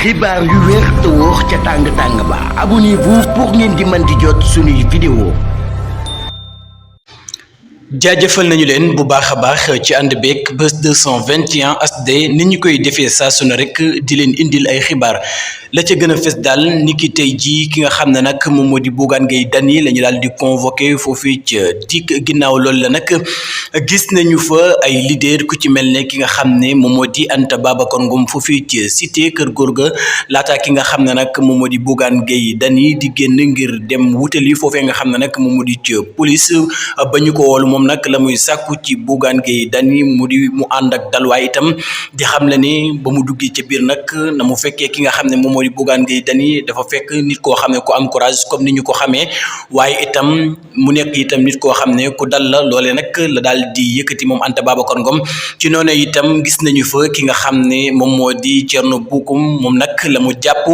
xibaar yu wér te wóor ca tàng ba abonnez-vous pour ngeen di mën di jot suñuy vidéo. jaajëfal nañu leen bu baax a baax ci ànd beeg Buzz 221 HD ni ñu koy defee saa su ne rek di leen indil ay xibaar la ca gën a fes daal ni ki tey jii ki nga xam ne nag moom moo di Bougane Gueye Dany la ñu daal di convoqué foofii ca DIC ginnaaw loolu la nag gis nañu fa ay leader ku ci mel ne ki nga xam ne moom moo di Anta Babacar Ngom foofii ca cité Kër Gorga laata ki nga xam ne nag moom moo di Bougane Gueye Dany di génn ngir dem wutali foofee nga xam ne nag moom moo di ca police ba ñu ko woolu moom nag la muy sàkku ci Bougane Gueye Dany mu ànd ak dal waaye itam di xam le ni ba mu duggee ca biir nag na mu fekkee ki nga xam ne moom moo di Bougane Gueye Dany dafa fekk nit koo xam ne ku am courage comme ni ñu ko xamee waaye itam mu nekk itam nit koo xam ne ku dal la loolee nag la daal di yëkkati moom Anta Babacar Ngom ci noonu itam gis nañu fa ki nga xam ne moom moo di Thierno Bocoum moom nag la mu jàpp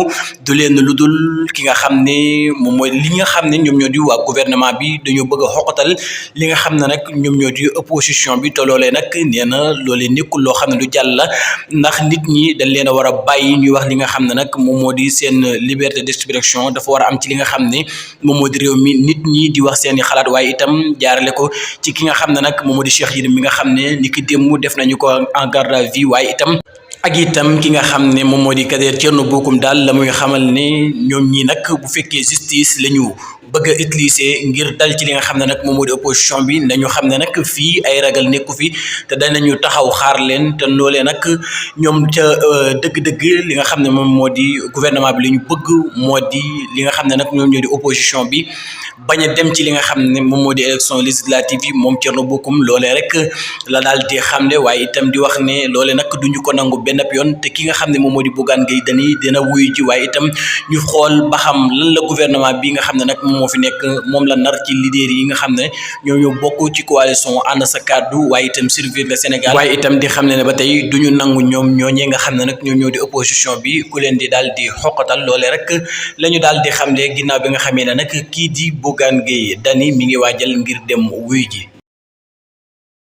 du leen lu dul ki nga xam ne moom mooy li nga xam ne ñoom ñoo di waa gouvernement bi dañoo bëgg a xoqatal li nga xam ne nag ñoom ñoo di opposition bi te loolee nag nee na loolee nekkul loo xam ne du jàll la ndax nit ñi dañ leen a war a bàyyi ñuy wax li nga xam ne nag moom moo di seen liberté d'expression dafa war a am ci li nga xam ne moom moo di réew mi nit ñi di wax seeni xalaat waaye itam jaarale ko ci ki nga xam ne nag moom moo di Cheikh Yérim mi nga xam ne ni ki démb def nañu ko en garde à vue waaye itam ak itam ki nga xam ne moom moo di Kader Thierno Bocoum daal la muy xamal ne ñoom ñi nag bu fekkee justice la ñu bëgg a utiliser ngir dal ci li nga xam ne nag moom moo di opposition bi nañu xam ne nag fii ay ragal nekku fi te danañu taxaw xaar leen te loolee nag ñoom ca dëgg-dëgg li nga xam ne moom moo di gouvernement bi li ñu bëgg moo di li nga xam ne nag ñoom ñoo di opposition bi bañ a dem ci li nga xam ne moom moo di élection législative yi moom Thierno Bocoum loolee rek la daal di xamle waaye itam di wax ne loolee nag duñu ko nangu benn yoon te ki nga xam ne moom moo di Bougane Gueye Dany dina wuyu ji waaye itam ñu xool ba xam lan la gouvernement bi nga xam ne nag moo fi nekk moom la nar ci leader yi nga xam ne ñoo ñoo bokk ci coalition ànd sa kàddu waaye itam servir le Sénégal waaye itam di xam ne ba tey duñu nangu ñoom ñooñee nga xam ne nag ñoo ñoo di opposition bi ku leen di daal di xoqatal loole rek la ñu daal di xamle ginnaaw bi nga xamee ne nag kii di Bougane Gueye Dany mi ngi waajal ngir dem wuyu ji